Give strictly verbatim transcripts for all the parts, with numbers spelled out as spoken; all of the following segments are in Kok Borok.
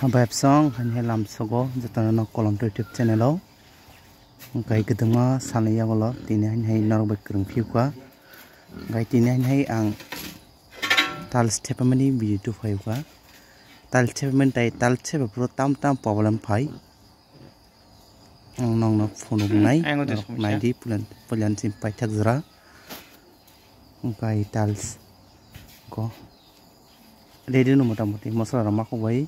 Hambai bwsong, haini hai lamsogo jotono no Kolomto YouTube channel o. Hwnkhe kwdwma salni yagulo tini haini hai norok bai kwrwng phiyokha. Hwnkhe tini haini hai ang tiles thepamani video tubui phaiokha. Tiles thepamani tai tiles thepa phuru tam tam problem phai. Ang nokno phunuk nai, Ang o de norok somosya. Naidi puilan, puilan si paithak jora. Hwnkhe tiles ko ready no motamoti mosola rok ma khok bai.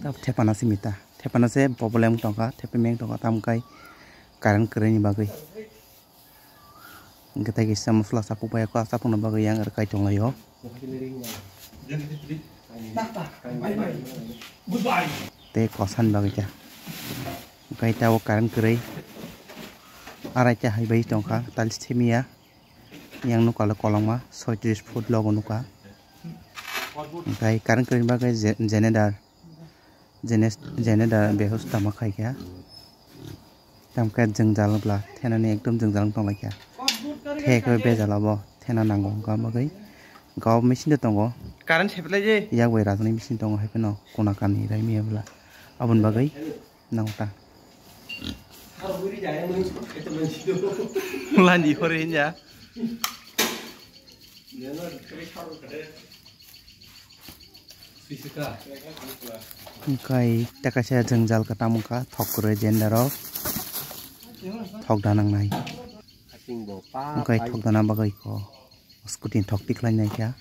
Tab thepana simi ta, thepana se problem tongkha, thepameng tongkha, tam kai current kwrwini bagwi. Hwnkhe tei kisa mosola chapuk bai, chapukna bagwi yang rwkai tonglaio. Tei kosan bagwi khe. Hwnkhe tabuk current kwrwi. Araita hai bai tongkha, tiles themiya. Yang nukha le kolokma soitris foot logo nukha. Hwnkhe current kwrwini bagwi je-, generator. Jenes-, generator behosta ma khaikha. Tamkhe jwngjal bwla thenani ekdom jwngjal wng tonglaikha. Thekhe bejal abo thena nango wngkha bagwi. Gao machine de tongo. Current seplai je. Yak bai rajani machine tongo hai phano kuna kani rai miya bwla. Aboni bagwi nangta. Landi hore hinja. Hwnkhe tei kaisa jwngjal kwtam wngkha, thok kwrwi generator o thok da nangnai. Hwnkhe thok dana bagwi kho scooty ni thok tikhlai naikha.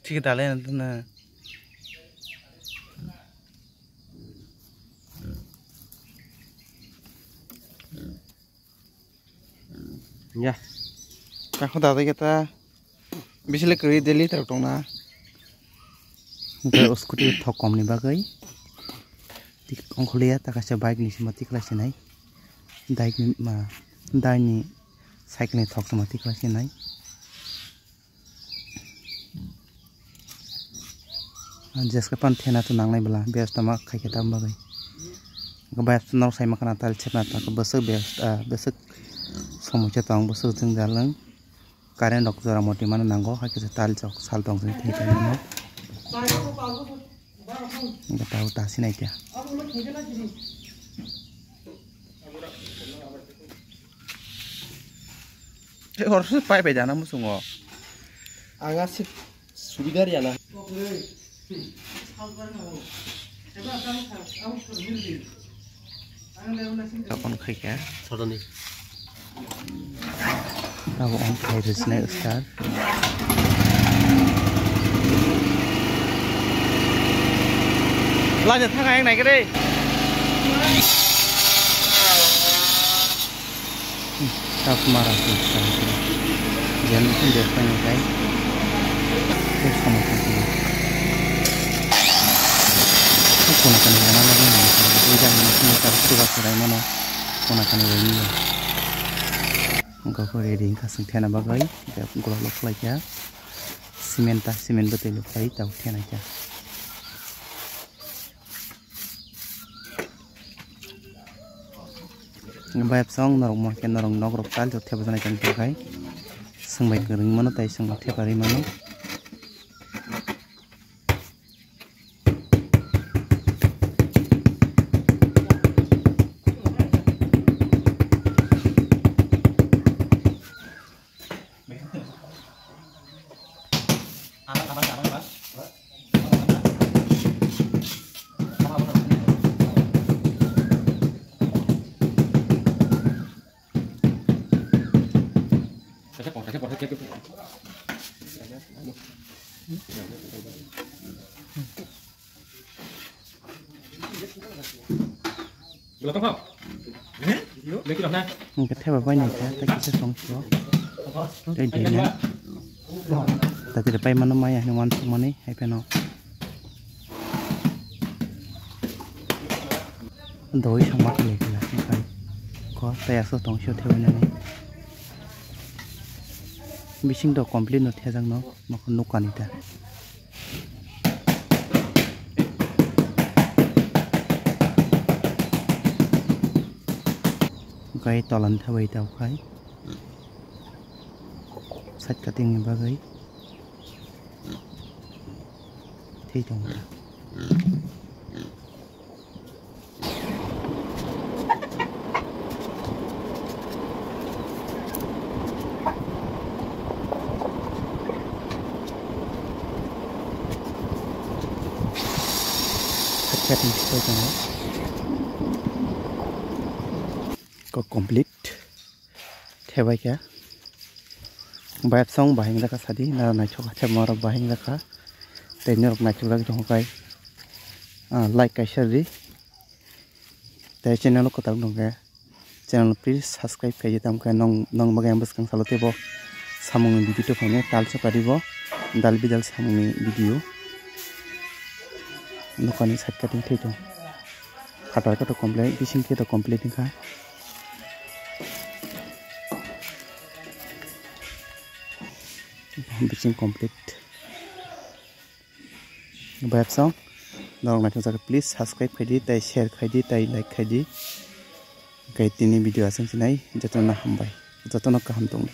Thik dale na. Ya. Kakho dadai khe ta. Bisile kwrwi daily tor tongna. Hwnkhe o scooty thok komni bagwi. Tik ongkhorliya ta kaisa bike ni sima tikhlai sinai. Daini ma, daini cycle ni thok sima tikhlai sinai. Jeska pan thena to nangnai bwla, biyas tama khaikhe tam bagwi. Biyas norok sai mankha na tiles sepna ta bwswk biyas, ah, bwswk somosya tong, bwswk jwngjal wng. Current rok jora moti mano nango, hai khe tiles rok sal tong sini thai tong mano. Hwnkhe tabuk ta sinai khe. Hor se pai pai jana muchungo. Ang aswk subida riya na. Tokon khaikha. Sodoni. Abo on khai rwsnai start. Laja thang ayang nai kre. Tap mara sih. Jangan pun dia pengen kai. Terus kamu kasih. Aku nak kena mana lagi nih? Udah ini sini terus sudah sudah mana? Aku nak kena ini. Hwnkhe khe ready wngkha chwng thena bagwi, hwnkhe golok lok khlai kha cement ta, cement bwtwi lok khlai tabuk thena kha. Bayapsong norok mo khe norok nok rok tiles rok thepajaknai tong khe khai chwng bai kwrwng mano tei chwng no thepa rwi mano. Hwnkhe theba bai naikha tei kisa song sio tei dena tatwi rw pai mano maya hinwi uansukmani hai phano. Doi sama khe lekha khe khai kho tei aswk tong sio thebwi nani. Bising to complete no thejak no, nokha nukani ta. Gai tolan thabai ta khai. Side cutting ni bagwi. Thei tongo ta. Cutting site tongo. Ko complete. Thebai kha. Bayapsong bahing jakha sadi, nara naithok kha, thepma rok bahing jakha. Tei norok naithok jagwi tongkha kai. Ah, like kaisa ri. Tei channel o kwtal nungkhe channel please subscribe khaidi, tamkhe nong, nong bagwi ang bwskang salo teibo samungni video to phainai, tal chokadi bo dal bidal samungni video. Nokani side cutting thai tong. Phatar khe to complete, bising khe to complete wngkha. Bising complete. Bayapsong, norok naithok jakha, please subscribe khaidi, tei share khaidi, tei like khaidi. Khe tini video aswk sinai, jotono hambai, jotono kaham tongdi.